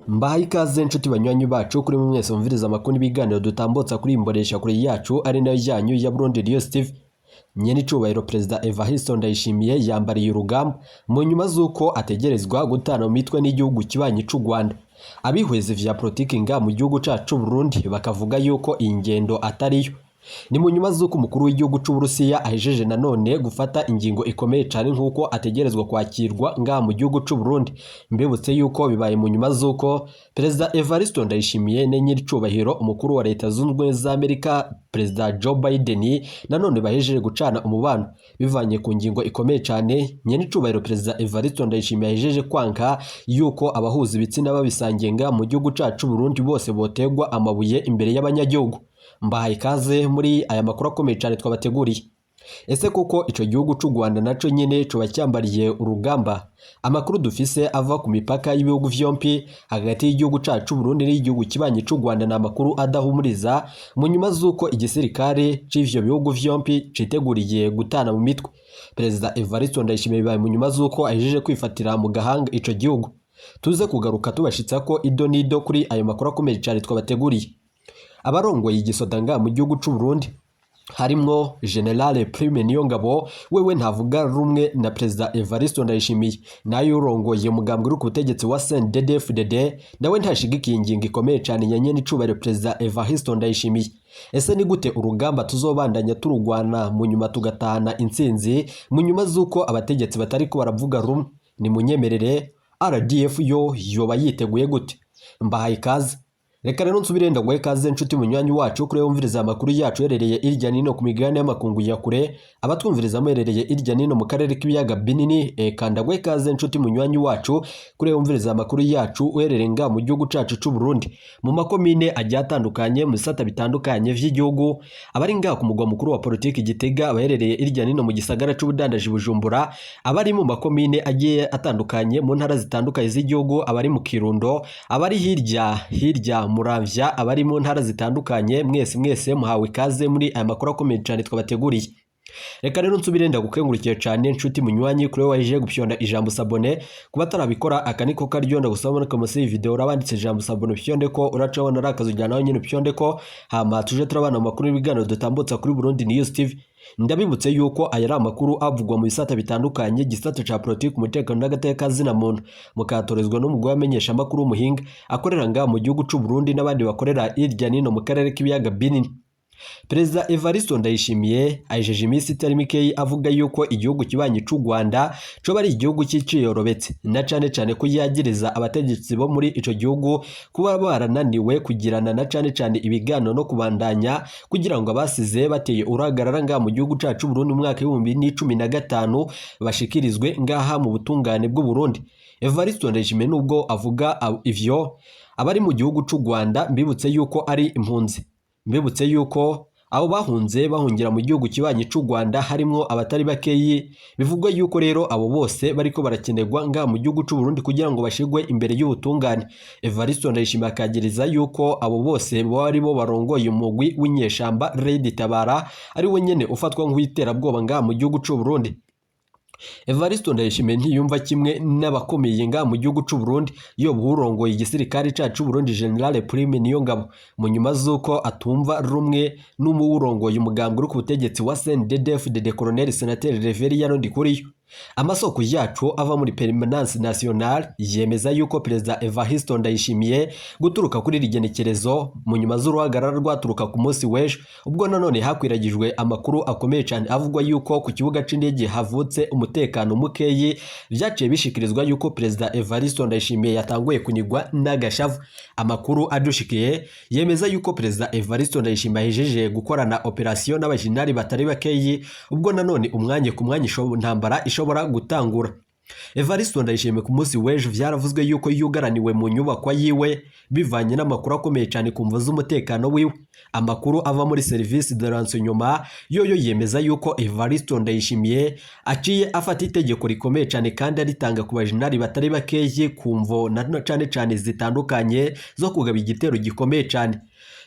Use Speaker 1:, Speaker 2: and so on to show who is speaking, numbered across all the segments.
Speaker 1: Mbahaye ikaze nshuti banywanyi bacu kuri mwe mwese mumviriza amakuru n'ibiganiro dutambutsa kuri iyi mboneshakure yacu ari nayo yanyu ya Burundi News TV. Nyenicubahiro Perezida Evariste Ndayishimiye yambariye urugamba mu nyuma z'uko ategerezwa gutana mu mitwe n'igihugu kibanyi c'u Rwanda. Abihweza vya politiki nga mu gihugu cacu c'u Burundi bakavuga yuko iyi ngendo atariyo. Ni mu nyuma z'uko umukuru w'igihugu c'u Burusiya ahejeje nanone gufata ingingo ikomeye cane nk'uko ategerezwa kwakirwa ngaha mu gihugu c'u Burundi. Mbibutse yuko bibaye mu nyuma z'uko Perezida Evariste Ndayishimiye ne nyiricubahiro umukuru wa Leta Zunze Ubumwe za Amerika Perezida Joe Biden nanone bahejeje gucana umubano bivanye ku ngingo ikomeye cane nyenicubahiro Perezida Evariste Ndayishimiye ahejeje kwanka yuko abahuza ibitsina babisangiye ngaha mu gihugu cacu c'u Burundi bose botegwa amabuye imbere y'abanyagihugu. Mbahaye ikaze muri aya makuru akomeye cyane twabateguriye. Ese koko ico gihugu c'u Rwanda naco nyene coba cyambariye urugamba? Amakuru dufise ava ku mipaka y'ibihugu vyompi hagati y'igihugu cacu c'u Burundi n'igihugu kibanyi c'u Rwanda ni amakuru adahumuriza mu nyuma z'uko igisirikare c'ivyo bihugu vyompi citeguriye gutana mu mitwe. Perezida Evariste Ndayishimiye bibaye mu nyuma z'uko ahejeje kwifatira mu gahanga ico gihugu. Tuze kugaruka tubashitsa ko ido n'ido kuri ayo makuru akomeye cyane twabateguriye. Abarongoye igisoda nga mu gihugu c'u Burundi harimwo General Prime Niyongabo, wewe ntavuga rumwe na Perezida Evariste Ndayishimiye, nayo urongoye umugambwe uri ku butegetsi wa CNDD-FDD nawe ntashigikiye ingingo ikomeye cane ya nyenicubahiro Perezida Evariste Ndayishimiye. Ese ni gute urugamba tuzobandanya turugwana mu nyuma tugatahana intsinzi mu nyuma z'uko abategetsi batariko baravuga rumwe? Nimunyemerere, RDF yo yoba yiteguye gute? Mbahaye ikaze. Reka rero nsubire ndaguhe ikaze nshuti munywanyi wacu kuri wumviriza amakuru yacu herereye irya nino ku migabane y'amakungu ya kure, abatwumviriza muherereye irya nino mu karere k'ibiyaga binini. Eka ndaguhe ikaze nshuti munywanyi wacu kuri wumviriza amakuru yacu uherereye nga mu gihugu cacu c'u Burundi, mu makomine agiye atandukanye, mu bisata bitandukanye vy'igihugu, abari ngaha ku mugwa mukuru wa politiki Gitega, abaherereye irya nino mu gisagara c'ubudandaji Bujumbura, abari mu makomine agiye atandukanye mu ntara zitandukanye z'igihugu, abari mu Kirundo, abari hirya hirya Muramvya, abari mu ntara zitandukanye, mwese mwese muhawe ikaze muri aya makuru akomeye cyane twabateguriye. Reka rero nsubire ndagukengurukiye cyane nshuti munywanyi kuri wowe waje gupyonda ijambo s'abonner. Kuba atarabikora aka niko karyo ndagusaba muri munsi y'iyi video urabanditse ijambo s'abonner, upyonde ko uraca wabona ari akazu nawe nyine upyonde ko, hama tuje turabana mu makuru y'ibiganiro dutambutsa kuri Burundi News TV. Ndabibutse yuko aya ari amakuru avugwa mu bisata bitandukanye, igisata ca politiki, umutekano n'agateka zina muntu, mukatorezwa n'umugwi w'amenyesha amakuru w'umuhinga akorera ngaha mu gihugu c'u Burundi n'abandi bakorera hirya nino mu karere k'ibiyaga binini. Perezida Evariste Ndayishimiye ahejeje iminsi itari mikeyi avuga yuko igihugu kibanyi c'u Rwanda coba ari igihugu c'iciyorobetse, na cane cane ko yagiriza abategetsi bo muri ico gihugu kuba barananiwe kugirana na cane cane ibiganiro no kubandanya kugira ngo abasize bateye uruhagarara ngaha mu gihugu cacu Burundi mu mwaka w'2015 bashikirizwe ngaha mu butungane bw'u Burundi. Evariste Ndayishimiye nubwo avuga ivyo, abari mu gihugu c'u Rwanda mbibutse yuko ari impunzi. Mbibutse yuko abo bahunze bahungira mu gihugu kibanyi c'u Rwanda harimwo abatari bakeyi, bivugwa yuko rero abo bose bariko barakenerwa ngaha mu gihugu c'u Burundi kugira ngo bashigwe imbere y'ubutungane. Evariste Ndayishimiye akagiriza yuko abo bose baba ari bo barongoye umugwi w'inyeshamba Red Tabara, ari we nyene ufatwa nk'uw'iterabwoba ngaha mu gihugu c'u Burundi. Evariste Ndayishimiye ntiyumva kimwe n'abakomeye ngaha mu gihugu c'u Burundi, yoba urongoye igisirikare cacu c'u Burundi General Prime Niyongabo, mu nyuma z'uko atumva rumwe n'umuwurongoye umugambwe uri ku butegetsi wa CNDD-FDD Colonel Senateri Reverien Ndikuriyo. Amasoko yacu ava muri Permanence Nationale yemeza yuko Perezida Evariste Ndayishimiye guturuka kuri iri genekerezo mu nyuma z'uruhagarara rwaturuka ku munsi w'ejo, ubwo nanone hakwiragijwe amakuru akomeye cyane avugwa yuko ku kibuga c'indege havutse umutekano mukeyi, vyaciye bishikirizwa yuko Perezida Evariste Ndayishimiye yatanguye kunigwa n'agashavu. Amakuru adushikiye yemeza yuko Perezida Evariste Ndayishimiye ahejeje gukorana operation n'abajenerali batari bakeyi, ubwo nanone umwanya ku mwanya intambara ishobora gutangura. Evariste Ndayishimiye ku munsi w'ejo vyaravuzwe yuko yugaraniwe mu nyubakwa yiwe bivanye n'amakuru akomeye cyane ku mvo z'umutekano wiwe. Amakuru ava muri service de renseignement yoyo yemeza yuko Evariste Ndayishimiye aciye afata itegeko rikomeye cyane kandi aritanga ku bajenerali batari bakeyi ku mvo na cane cane zitandukanye zo kugaba igitero gikomeye cyane.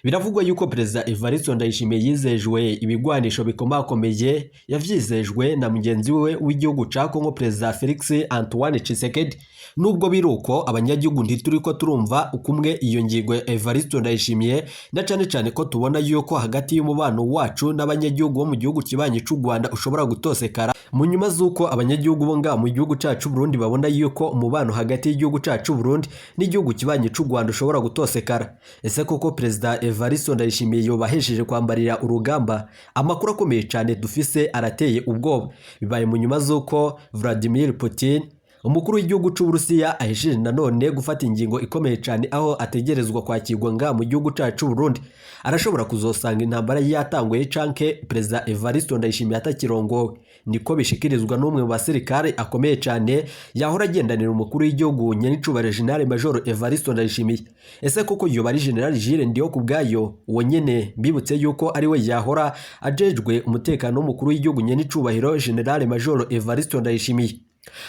Speaker 1: Biravugwa yuko Perezida Evariste Ndayishimiye yizejwe ibigwanisho bikomakomeye, yavyizejwe na mugenzi we w'igihugu ca Kongo Perezida Felix Antoine Tshisekedi. Nubwo biruko, abanyagihugu ntituriko turumva ukumwe iyo ngingo ya Evariste Ndayishimiye, na cane cane ko tubona yuko hagati y'umubano wacu n'abanyagihugu bo mu gihugu kibanyi c'u Rwanda ushobora gutosekara mu nyuma z'uko abanyagihugu bo ngaha mu gihugu cacu Burundi babona yuko umubano hagati y'igihugu cacu Burundi n'igihugu kibanyi c'u Rwanda ushobora gutosekara. Ese koko Perezida Evariste Ndayishimiye yobahesheje kwambarira urugamba? Amakuru akomeye cane dufise arateye ubwoba. Bibaye mu nyuma z'uko Vladimir Putin, umukuru w'igihugu c'Uburusiya, ahesheje nanone gufata ingingo ikomeye cane, aho ategerezwa kwakirwa ngaha mu gihugu cacu Burundi. Arashobora kuzosanga intambara yatanguye canke Perezida Evariste Ndayishimiye atakirongowe. Niko bishikirizwa n'umwe mu basirikare akomeye cane yahora agendanira umukuru w'igihugu nyenicubahiro General Major Evariste Ndayishimiye. Ese koko yoba ari General Jules Ndihokubwayo? Uwo nyene mbibutse yuko ari we yahora ajejwe umutekano w'umukuru w'igihugu nyenicubahiro General Major Evariste Ndayishimiye.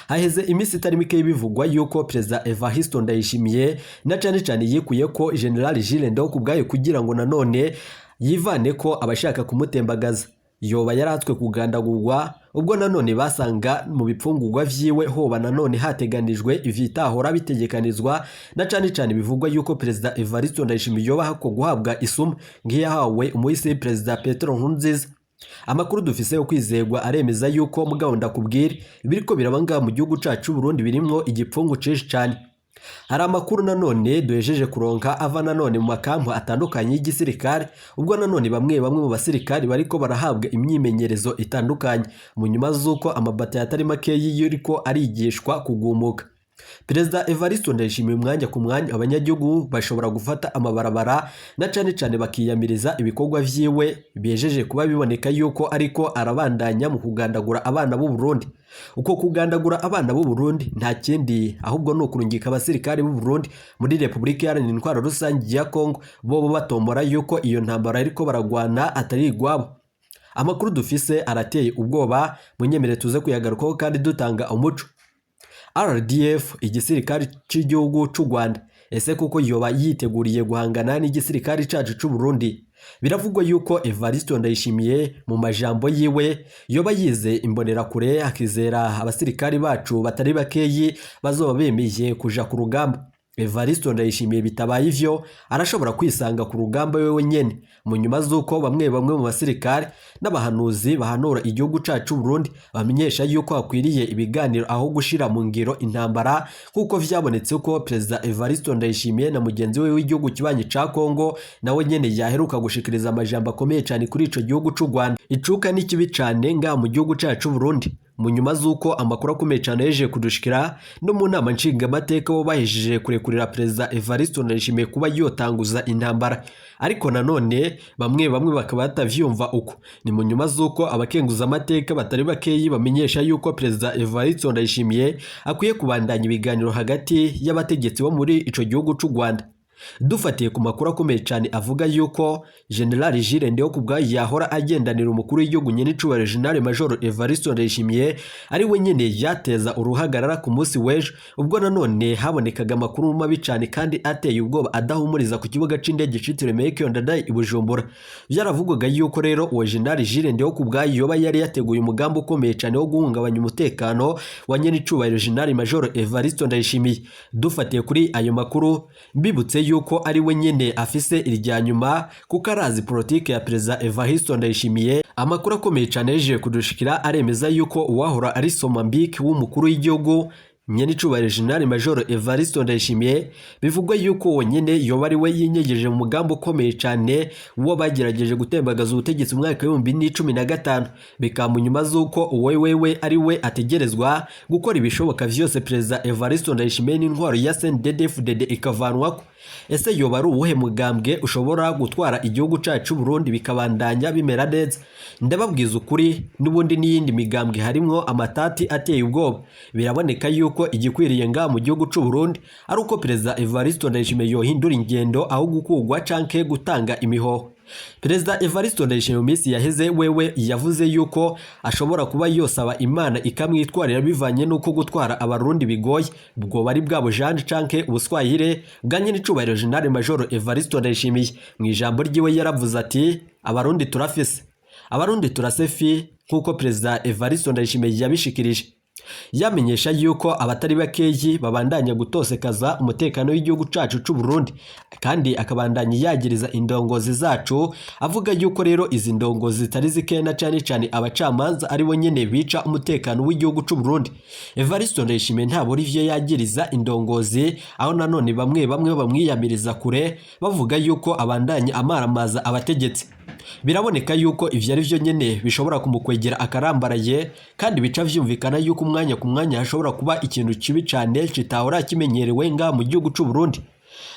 Speaker 1: Haheze iminsi itari mike bivugwa yuko Perezida Evariste Ndayishimiye na cane cane yikuye ko General Jules Ndihokubwayo kugira ngo nanone yivane ko abashaka kumutembagaza. Yoba yaratswe kugandagurwa ubwo nanone basanga mu bipfungurwa vyiwe hoba nanone hateganijwe ivyitahora bitegekanizwa, na cane cane bivugwa yuko Perezida Evariste Ndayishimiye yoba hako guhabwa isumu nk'iyahawe umuhisi Perezida Petero Nkurunziza. Amakuru dufise yo kwizegwa aremeza yuko, mugabo ndakubwira, ibiriko biraba ngaha mu gihugu cacu Burundi birimwo igipfungu cinshi cane. Hari amakuru nanone duhejeje kuronka ava nanone mu makampu atandukanye y'igisirikare, ubwo nanone bamwe bamwe mu basirikare bariko barahabwa imyimenyerezo itandukanye mu nyuma z'uko amabata atari makeyi yuriko arigishwa kugumuka. Perezida Evariste Ndayishimiye umwanya ku mwanya abanyagihugu bashobora gufata amabarabara na cane cane bakiyamiriza ibikorwa vyiwe bihejeje kuba biboneka yuko ariko arabandanya mu kugandagura abana b'u Burundi. Uko kugandagura abana b'u Burundi nta kindi ahubwo ni ukurungika abasirikare b'u Burundi muri Republika Iharanira Intwaro Rusange ya Kongo, bobo batombora yuko iyo ntambara ariko baragwana atari igwabo. Amakuru dufise arateye ubwoba, munyemere tuze kuyagarukaho kandi dutanga umuco. RDF, igisirikare c'igihugu c'u Rwanda, ese kuko yoba yiteguriye guhangana n'igisirikare cacu c'u Burundi? Biravugwa yuko Evariste Ndayishimiye mu majambo yiwe yoba yize imbonerakure, akizera abasirikari bacu batari bakeyi bazoba bemeye kuja ku rugamba. Evariste Ndayishimiye bitabaye ivyo arashobora kwisanga ku rugamba wewe nyene, mu nyuma z'uko bamwe bamwe mu basirikare n'abahanuzi bahanura igihugu cacu Burundi bamenyesha yuko hakwiriye ibiganiro aho gushira mu ngiro intambara, kuko vyabonetse ko Perezida Evariste Ndayishimiye na mugenzi we w'igihugu kibanyi ca Kongo nawe nyene yaheruka gushikiriza amajambo akomeye cane kuri ico gihugu c'u Rwanda. Icuka ni kibi cane ngaha mu gihugu cacu Burundi, mu nyuma z'uko amakuru akomeye cane yeje kudushikira no mu nama nshingamateka bo bahejeje kurekurira Perezida Evariste Ndayishimiye kuba yotanguza intambara, ariko nanone bamwe bamwe bakaba batavyumva uko. Ni mu nyuma z'uko abakenguza amateka batari bakeyi bamenyesha yuko Perezida Evariste Ndayishimiye akwiye kubandanya ibiganiro hagati y'abategetsi bo muri ico gihugu c'u Rwanda. Dufatiye ku makuru akomeye cyane avuga yuko General Jules Ndihokubwayo yahora agendanira umukuru w'igihugu nyenicubahiro General Major Evariste Ndayishimiye ari we nyene yateza uruhagarara ku munsi w'ejo, ubwo nanone habonekaga amakuru mabi cyane kandi ateye ubwoba adahumuriza ku kibuga c'indege citiriwe Melchior Ndadaye i Bujumbura. Byaravugwaga yuko rero uwo General Jules Ndihokubwayo yoba yari yateguye umugambi ukomeye cyane wo guhungabanya umutekano wa nyenicubahiro General Major Evariste Ndayishimiye. Dufatiye kuri ayo makuru, mbibutse yuko ari we nyene afise irya nyuma kuko arazi politike ya Perezida Evariste Ndayishimiye. Amakuru akomeye cyane yeje kudushikira aremeza yuko uwahora ari Somambike w'umukuru w'igihugu nyenicubahiro General Major Evariste Ndayishimiye, bivugwa yuko wonyene yoba ari we yinyegeje mu mugambi ukomeye cyane wo bagerageje gutembagaza ubutegetsi mu mwaka w'2015, bikaba mu nyuma z'uko uwe wewe ari we ategerezwa gukora ibishoboka vyose Perezida Evariste Ndayishimiye n'intwaro ya CNDD-FDD ikavanwako. Ese yoba ari uwuhe mugambwe ushobora gutwara igihugu cacu Burundi bikabandanya bimera neza? Ndababwiza ukuri, n'ubundi n'iyindi migambwe harimwo amatati ateye ubwoba. Biraboneka yuko igikwiriye ngaha mu gihugu c'u Burundi ari uko Perezida Evariste Ndayishimiye yohindura ingendo aho gukugwa canke gutanga imihoho. Perezida Evariste Ndayishimiye mu minsi yaheze wewe yavuze yuko ashobora kuba yosaba Imana ikamwitwarira bivanye n'uko gutwara abarundi bigoye. Ubwo bari bwabo Jean canke ubuswahire bwa nyenicubahiro General Major Evariste Ndayishimiye. Mu ijambo ryiwe yaravuze ati: "Abarundi turafise, abarundi turasefi," nk'uko Perezida Evariste Ndayishimiye yabishikirije, yamenyesha yuko abatari bakeyi babandanya gutosekaza umutekano w'igihugu cacu c'u Burundi, kandi akabandanya yagiriza indongozi zacu, avuga yuko rero izi ndongozi zitari zikena, cane cane abacamanza, ari bo nyene bica umutekano w'igihugu c'u Burundi. Evariste Ndayishimiye ntabura ivyo yagiriza indongozi, aho nanone bamwe bamwe bamwiyamiriza kure, bavuga yuko abandanya amaramaza abategetsi. Biraboneka yuko ivyo ari vyo nyene bishobora kumukwegera akarambaraye, kandi bica vyumvikana yuko umwanya ku mwanya hashobora kuba ikintu kibi cane kitahora kimenyerewe nga mu gihugu c'u Burundi.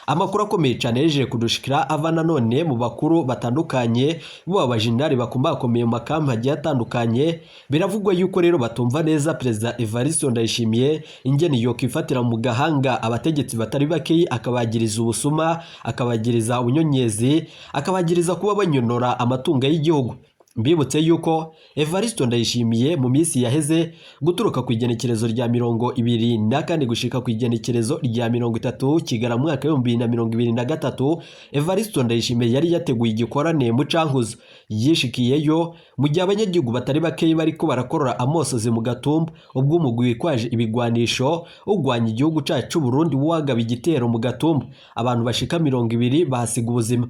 Speaker 1: Amakuru akomeye cane yejeje kudushikira ava nanone mu bakuru batandukanye, bo abajenerali bakombakomeye mu makampi agiye atandukanye. Biravugwa yuko rero batumva neza Perezida Evariste Ndayishimiye ingene yokifatira mu gahanga abategetsi batari bakeyi, akabagiriza ubusuma, akabagiriza ubunyonyezi, akabagiriza kuba banyonora amatungo y'igihugu. Mbibutse yuko Evariste Ndayishimiye mu minsi yaheze, guturuka ku igenekerezo rya 24 gushika ku igenekerezo rya 30 Kigarama mwaka 2023, Evariste Ndayishimiye yari yateguye igikorane mu Cankuzo. Yishikiyeyo mu gihe abanyagihugu batari bakeyi bariko barakorora amosozi mu Gatumba, ubwo umugwi witwaje ibigwanisho ugwanya igihugu cacu c'u Burundi wagaba igitero mu Gatumba, abantu bashika 20 bahasiga ubuzima.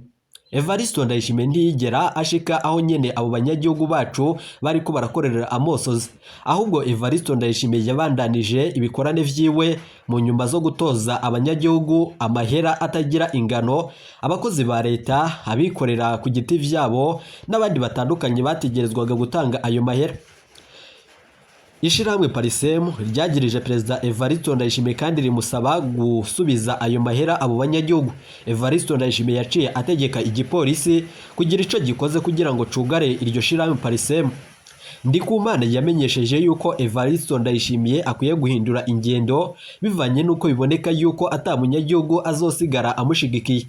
Speaker 1: Evariste Ndayishimiye ntiyigera ashika aho nyene abo banyagihugu bacu bariko barakorera amosozi, ahubwo Evariste Ndayishimiye yabandanije ibikorane vyiwe mu nyuma zo gutoza abanyagihugu amahera atagira ingano. Abakozi ba leta, abikorera ku giti vyabo n'abandi batandukanye bategerezwaga gutanga ayo mahera. Ishirahamwe Parisemu ryagirije Perezida Evariste Ndayishimiye kandi rimusaba gusubiza ayo mahera abo banyagihugu. Evariste Ndayishimiye yaciye ategeka igipolisi kugira ico gikoze kugira ngo cugare iryo shirahamwe Parisemu. Ndikumana yamenyesheje yuko Evariste Ndayishimiye akwiye guhindura ingendo, bivanye n'uko biboneka yuko ata munyagihugu azosigara amushigikiye.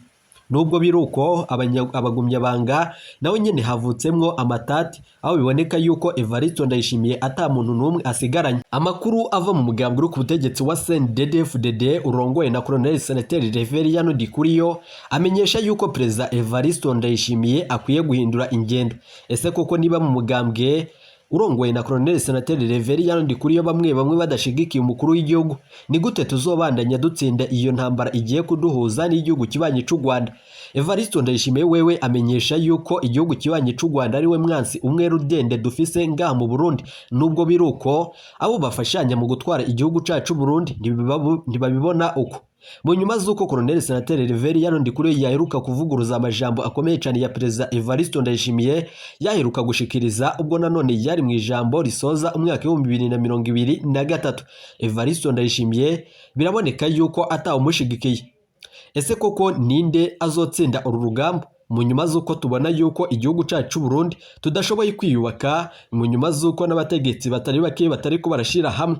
Speaker 1: Nubwo biruko, abagumyabanga nawe nyene havutsemwo amatati, aho biboneka yuko Evariste Ndayishimiye ata muntu n'umwe asigaranye. Amakuru ava mu mugambwe uri ku butegetsi wa CNDD-FDD urongoye na Colonel Senateri Reveriyano Ndikuriyo amenyesha yuko Perezida Evariste Ndayishimiye akwiye guhindura ingendo. Ese koko niba mu mugambwe urongoye na Colonel Senateri Reveriyano Ndikuriyo bamwe bamwe badashigikiye umukuru w'igihugu, ni gute tuzobandanya dutsinda iyo ntambara igiye kuduhuza n'igihugu kibanyi c'u Rwanda? Evariste Ndayishimiye wewe amenyesha yuko igihugu kibanyi c'u Rwanda ari we mwansi umwe rudende dufise ngaha mu Burundi. Nubwo biruko, abo bafashanya mu gutwara igihugu cacu Burundi ntibabibona uko. Mu nyuma z'uko Colonel Senateri Reveriyano Ndikuriyo yaheruka kuvuguruza amajambo akomeye cyane ya Perezida Evariste Ndayishimiye yaheruka gushikiriza, ubwo nanone yari mu ijambo risoza umwaka 2023, Evariste Ndayishimiye biraboneka yuko atawumushigikiye. Ese koko ninde azotsinda uru rugamba, mu nyuma z'uko tubona yuko igihugu cacu c'u Burundi tudashoboye kwiyubaka, mu nyuma z'uko n'abategetsi batari bake batariko barashira hamwe?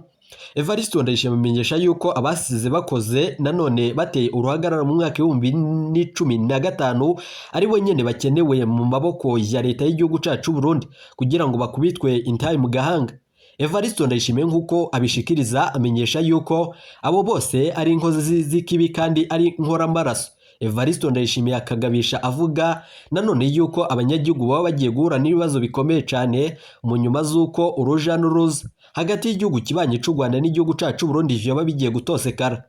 Speaker 1: Evariste Ndayishimiye amenyesha yuko abasize bakoze nanone bateye uruhagarara mu mwaka 2015 ari bo nyene bakenewe mu maboko ya leta y'igihugu cacu Burundi kugira ngo bakubitwe intayi mu gahanga. Evariste Ndayishimiye nk'uko abishikiriza amenyesha yuko abo bose ari inkozi z'ikibi kandi ari inkoramaraso. Evariste Ndayishimiye akagabisha avuga nanone yuko abanyagihugu baba bagiye guhura n'ibibazo bikomeye cyane mu nyuma z'uko uruja n'uruza hagati y'igihugu kibanyi c'u Rwanda n'igihugu cacu Burundi vyoba bigiye gutosekara.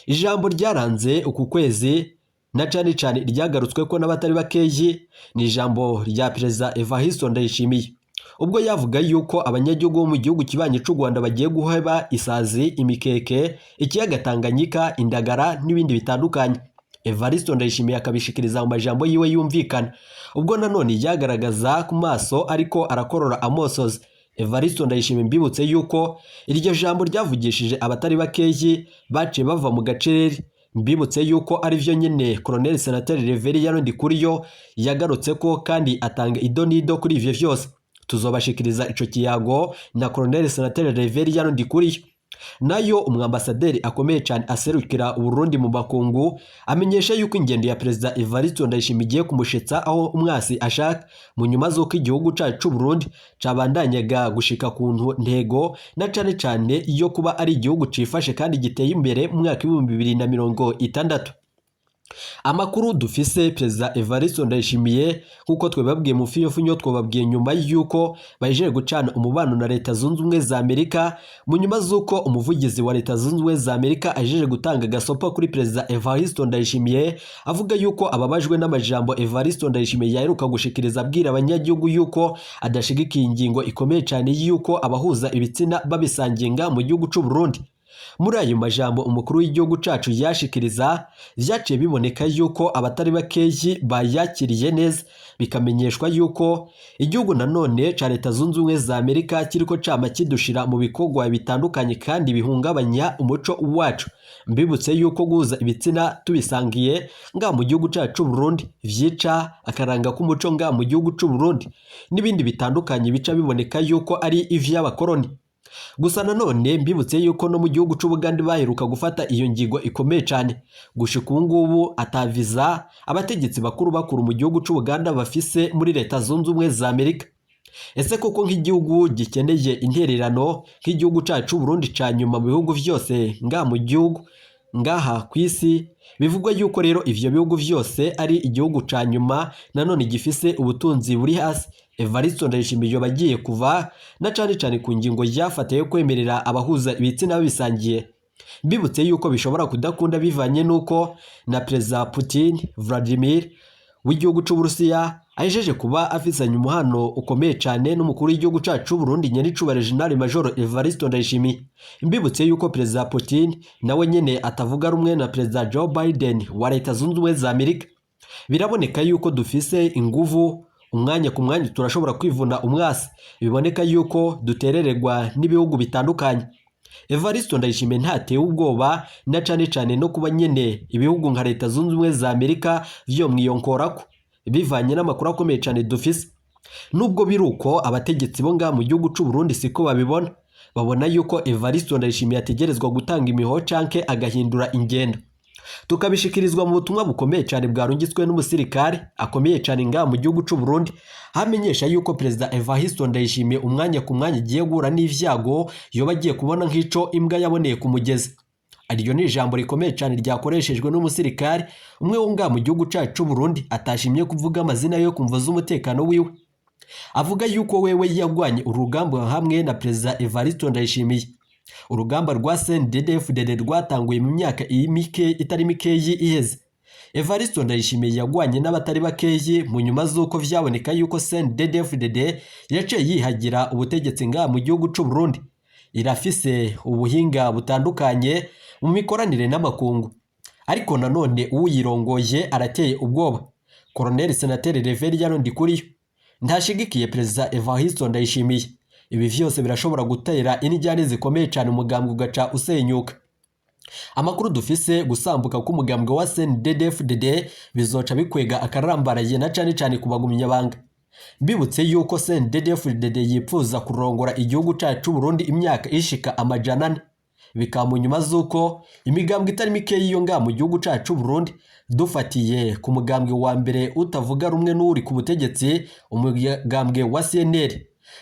Speaker 1: Ijambo ryaranze uku kwezi na cane cane ryagarutswe ko n'abatari bakeyi ni ijambo rya Perezida Evariste Ndayishimiye, ubwo yavuga yuko abanyagihugu bo mu gihugu kibanyi c'u Rwanda bagiye guheba isazi, imikeke, ikiyaga Tanganyika, indagara n'ibindi bitandukanye. Evariste Ndayishimiye akabishikiriza mu majambo yiwe yumvikana, ubwo nanone yagaragaza ku maso ariko arakorora amosozi. Evariste Ndayishimiye, mbibutse yuko iryo jambo ryavugishije abatari bakeyi baciye bava mu gacerere. Mbibutse yuko ari vyo nyene Colonel Senateri Reveriyano Ndikuriyo yagarutse ko kandi atanga idonido kuri ivyo vyose. Tuzobashikiriza ico kiyago na Colonel Senateri Reveriyano Ndikuriyo. Nayo umwambasaderi akomeye cyane aserukira Uburundi mu makungu amenyesha yuko ingendo ya Perezida Evariste Ndayishimiye igiye kumushitsa aho umwasi ashaka, mu nyuma z'uko igihugu cacu c'u Burundi cabandanyaga gushika ku ntego na cane cane yo kuba ari igihugu cifashe kandi giteye imbere mu mwaka w'2060. Amakuru dufise, Perezida Evariste Ndayishimiye, nk'uko twababwiye mu fiyofinyo, twababwiye nyuma y'uko bahejeje gucana umubano na Leta Zunze Ubumwe za Amerika, mu nyuma z'uko umuvugizi wa Leta Zunze Ubumwe za Amerika ahejeje gutanga agasopo kuri Perezida Evariste Ndayishimiye, avuga yuko ababajwe n'amajambo Evariste Ndayishimiye yaheruka gushikiriza abwira abanyagihugu yuko adashigikiye ingingo ikomeye cyane y'uko abahuza ibitsina babisanginga mu gihugu c'u Burundi. Muri ayo majambo umukuru w'igihugu cacu yashikiriza, vyaciye biboneka yuko abatari bakeyi bayakiriye neza, bikamenyeshwa yuko igihugu nanone ca Leta Zunze Ubumwe za Amerika kiriko cama kidushira mu bikorwa bitandukanye kandi bihungabanya umuco wacu. Mbibutse yuko guhuza ibitsina tubisangiye nga mu gihugu cacu c'u Burundi vyica akaranga k'umuco nga mu gihugu c'u Burundi n'ibindi bitandukanye bica biboneka yuko ari ivy'abakoroni. Gusa nanone mbibutse yuko no mu gihugu c'Ubugande baheruka gufata iyo ngingo ikomeye cyane, gushika ubu ngubu ataviza abategetsi bakuru bakuru mu gihugu c'Ubuganda bafise muri Leta Zunze Ubumwe za Amerika. Ese koko nk'igihugu gikeneye intererano nk'igihugu cacu Burundi ca nyuma mu bihugu vyose ngaha mu gihugu ngaha ku isi, bivugwa yuko rero ivyo bihugu vyose ari igihugu ca nyuma nanone gifise ubutunzi buri hasi, Evariste Ndayishimiye bagiye kuva na cane cane ku ngingo yafatiye kwemerera abahuza ibitsina babisangiye. Mbibutse yuko bishobora kudakunda bivanye nuko na Perezida Putin Vladimir w'igihugu c'Uburusiya ahejeje kuba afisanye umuhano ukomeye cane n'umukuru w'igihugu cacu c'u Burundi nyenicubahiro General Major Evariste Ndayishimiye. Mbibutse yuko Perezida Putin nawe nyene atavuga rumwe na Perezida Joe Biden wa Leta Zunze Ubumwe za Amerika. Biraboneka yuko dufise inguvu, umwanya ku mwanya turashobora kwivuna umwasi, biboneka yuko duterererwa n'ibihugu bitandukanye. Evariste Ndayishimiye ntatewe ubwoba na cane cane no kuba nyene ibihugu nka Leta Zunze Ubumwe za Amerika vyo mwiyonkorako, bivanye n'amakuru akomeye cane dufise. Nubwo biruko abategetsi bo ngaha mu gihugu c'u Burundi siko babibona, babona yuko Evariste Ndayishimiye ategerezwa gutanga imiho canke agahindura ingendo. Tukabishikirizwa mu butumwa bukomeye cyane bwarungitswe n'umusirikare akomeye cyane ngaha mu gihugu c'u Burundi, hamenyesha yuko Perezida Evariste Ndayishimiye umwanya ku mwanya agiye guhura n'ivyago yoba agiye kubona nk'ico imbwa yaboneye ku mugezi. Iryo ni ijambo rikomeye cyane ryakoreshejwe n'umusirikare umwe wo ngaha mu gihugu cacu c'u Burundi atashimye kuvuga amazina yo kumva z'umutekano wiwe. Avuga yuko wewe yagwanye urugamba hamwe na Perezida Evariste Ndayishimiye. Urugamba rwa CNDD-FDD rwatanguye mu myaka itari mikeyi iheze. Evariste Ndayishimiye yagwanye n'abatari bakeyi mu nyuma z'uko vyaboneka yuko CNDD-FDD yaciye yihagira ubutegetsi ngaha mu gihugu c'u Burundi. Irafise ubuhinga butandukanye mu mikoranire n'amakungu, ariko nanone uyirongoye arateye ubwoba. Colonel Senateri Reverien Ndikuriyo ntashigikiye Perezida Evariste Ndayishimiye. Ibi vyose birashobora gutera inijyane zikomeye cyane umugambwe ugaca usenyuka. Amakuru dufise, gusambuka k'umugambwe wa CNDD-FDD bizoca bikwega akarambaraye na cane cane ku bagumyabanga. Mbibutse yuko CNDD-FDD yipfuza kurongora igihugu cacu Burundi imyaka ishika 400, bikaba mu nyuma z'uko imigambwe itari mikeyi yo ngaha mu gihugu cacu Burundi, dufatiye ku mugambwe wa mbere utavuga rumwe n'uri ku butegetsi, umugambwe wa CNL.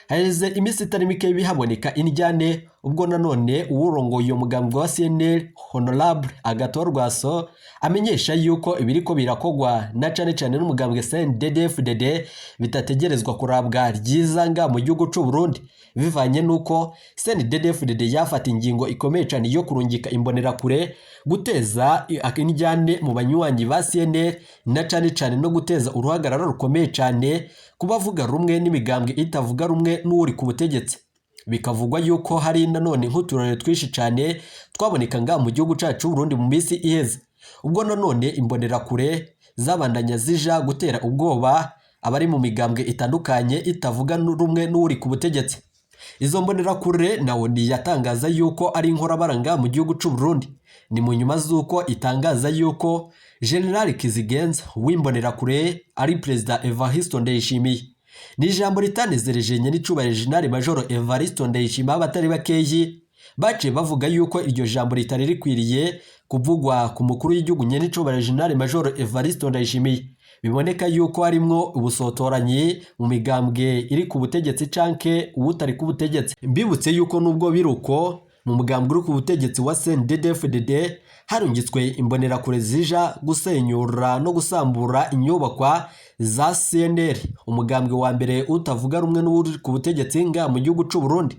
Speaker 1: Haheze iminsi itari mike bihaboneka indyane, ubwo nanone uwurongoye uyo mugambwe wa CNL Honorable Agathon Rwasa amenyesha yuko ibiriko birakogwa na cane cane n'umugambwe CNDD-FDD bitategerezwa kurabwa ryiza nga mu gihugu c'u Burundi, bivanye nuko CNDD-FDD yafata ingingo ikomeye cane yo kurungika imbonerakure guteza indyane mu banywanyi ba CNL na cane cane no guteza uruhagarara rukomeye cane kubavuga rumwe n'imigambwe itavuga rumwe n'uri ku butegetsi. Bikavugwa yuko hari nanone nk'uturere twinshi cane twaboneka nga mu gihugu cacu Burundi mu minsi iheze, ubwo nanone imbonerakure zabandanya zija gutera ubwoba abari mu migambwe itandukanye itavuga rumwe n'uri ku butegetsi. Izo mbonerakure nawo yatangaza yuko ari inkorabaranga mu gihugu c'u Burundi. Ni mu nyuma z'uko itangaza yuko General Kizigenza w'imbonerakure ari Perezida Evariste Ndayishimiye. Ni ijambo ritanezereje nyenicubahiro General Major Evariste Ndayishimiye abatari bakeyi. Baciye bavuga yuko iryo jambo ritari rikwiriye kuvugwa ku mukuru w'igihugu nyenicubahiro General Major Evariste Ndayishimiye. Biboneka yuko harimwo ubusotoranyi mu migambwe iri ku butegetsi canke uwutari ku butegetsi. Mbibutse yuko nubwo biruko mu mugambwe uri ku butegetsi wa CNDD-FDD harungitswe imbonerakure zija gusenyura no gusambura inyubakwa za CNL, umugambwe wa mbere utavuga rumwe n'uri ku butegetsi nga mu gihugu c'u Burundi.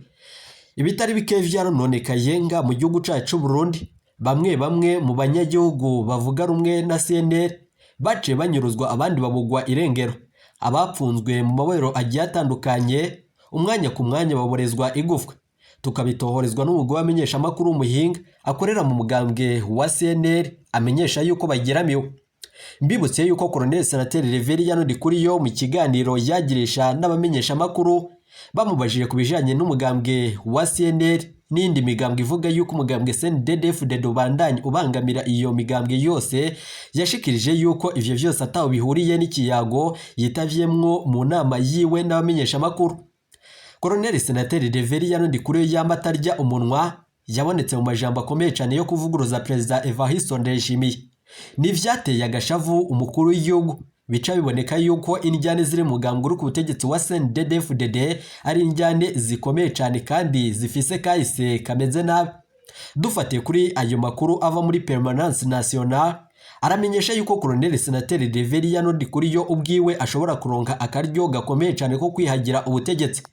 Speaker 1: Ibitari bike vyarononekaye nga mu gihugu cacu c'u Burundi. Bamwe bamwe mu banyagihugu bavuga rumwe na CNL baciye banyuruzwa, abandi babugwa irengero. Abapfunzwe mu mabohero agiye atandukanye umwanya ku mwanya baborezwa igufwa, tukabitohorezwa n'umugwi w'amenyeshamakuru w'umuhinga akorera mu mugambwe wa CNL amenyesha yuko bageramiwe. Mbibutse yuko Colonel Senateri Reveriyano Ndikuriyo mu kiganiro yagirisha n'abamenyeshamakuru bamubajije ku bijanye n'umugambwe wa CNL n'indi migambwe ivuga yuko umugambwe CNDD-FDD ubandanya ubangamira iyo migambwe yose, yashikirije yuko ivyo vyose ataho bihuriye n'ikiyago yitavyemwo mu nama yiwe n'abamenyeshamakuru. Colonel Senateri Reveriyano Ndikuriyo yama atarya umunwa, yabonetse mu majambo akomeye cane yo kuvuguruza Perezida Evariste Ndayishimiye. Nivyateye agashavu umukuru w'igihugu, bica biboneka yuko indyane ziri mu mugambwe uri ku butegetsi wa CNDD-FDD ari indyane zikomeye cane kandi zifise kahise kameze nabi. Dufatiye kuri ayo makuru ava muri Permanence Nationale, aramenyesha yuko Colonel Senateri Reveriyano Ndikuriyo ubwiwe ashobora kuronka akaryo gakomeye cane ko kwihagira ubutegetsi.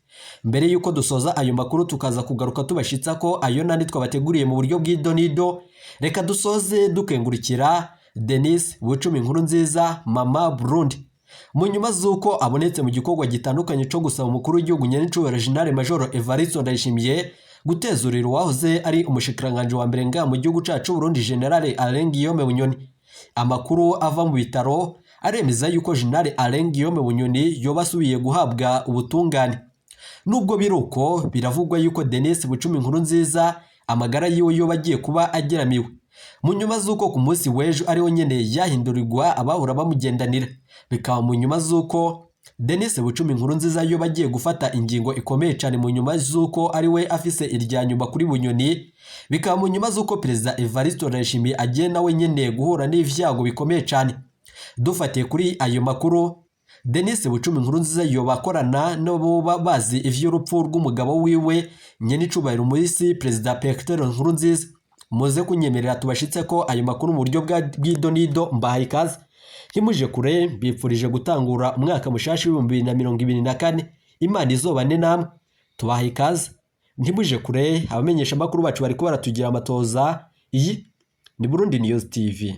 Speaker 1: Mbere yuko dusoza ayo makuru tukaza kugaruka tubashitsa ko ayo nandi twabateguriye mu buryo bw'idonido, reka dusoze dukengurukira Denis Bucumi inkuru nziza Mama Burundi mu nyuma z'uko abonetse mu gikorwa gitandukanye co gusaba umukuru w'igihugu nyenicubahiro General Major Evariste Ndayishimiye gutezurira uwahoze ari umushikiranganji wa mbere nga mu gihugu cacu Burundi General Alain Guillaume Bunyoni. Amakuru ava mu bitaro aremeza yuko General Alain Guillaume Bunyoni yoba asubiye guhabwa ubutungane. Nubwo biruko, biravugwa yuko Denis Bucumi inkuru nziza amagara yiwe yoba agiye kuba ageramiwe mu nyuma z'uko ku munsi w'ejo ariho nyene yahindurirwa abahora bamugendanira, bikaba mu nyuma z'uko Denis Bucumi inkuru nziza yoba agiye gufata ingingo ikomeye cane mu nyuma z'uko ari we afise irya nyuma kuri Bunyoni, bikaba mu nyuma z'uko Perezida Evariste Ndayishimiye agiye nawe nyene guhura n'ivyago bikomeye cane. Dufatiye kuri ayo makuru, Denis Bucumi inkuru nziza yoba akorana n'abo bazi ivy'urupfu rw'umugabo wiwe nyenicubahiro umuhisi Perezida Petero Nkurunziza. Muze kunyemerera tubashitse ko ayo makuru mu buryo bw'idonido. Mbahaye ikaze, ntimuje kure, mbifurije gutangura umwaka mushasha w'2024, Imana izobane namwe. Tubahaye ikaze, ntimuje kure. Abamenyesha amakuru bacu bariko baratugira amatoza. Iyi ni Burundi News TV.